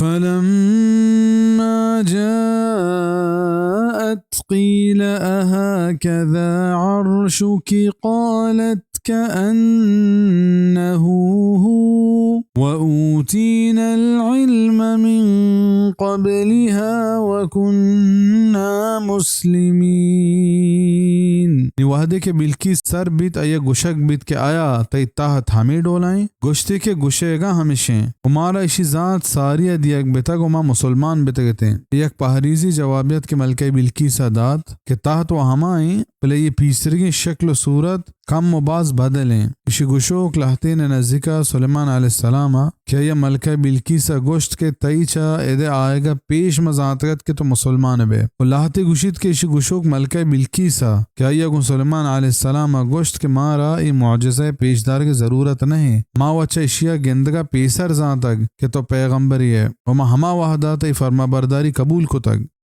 فلما جاءت قيل أهكذا عرشك؟ قالت كأنه هو وأوتينا العلم من قبلها وكنا مسلمين. نی وہدے کہ بلقیس سر بیت، آئی ءَ گوشگ بیت کہ آیا تئی تحت ہمے ڈولائیں؟ گوشتے کہ گوشئیگا ہمشیں و مارا اشی زانت ساری ءَ دیگ بتگ و ما مسلمان بتگ اتیں۔ یک پہریزی جوابیت کہ ملکہ بلقیس ءَ دات کہ تحت و ہمائیں، بلے اے پیسرگیں شکل و صورت کم و باز بدلیں۔ اشی گوشوک لہتین ءِ نزیکا سلیمان علیہ السلام ءَ کہ آئی ءَ ملکہ بلقیس ءَ گوشت کہ تئی چہ اد ءَ آیگ ءَ پیش ما زانتگ ات کہ تو مسلمان بئے۔ و لہتے گوشیت کہ اشی گوشوک ملکہ بلقیس ءَ کہ آئی ءَ گوں سلیمان علیہ السلام ءَ گوشت کہ مارا اے معجزہ ءِ پیش دارگ ءِ ضرورت نہ انت، ما وت چہ اشی ءَ گندگ ءَ پیسر زانتگ کہ تو پیغمبرے ئے و ما ہما وہد ءَ تئی فرمانبرداری قبول کتگ۔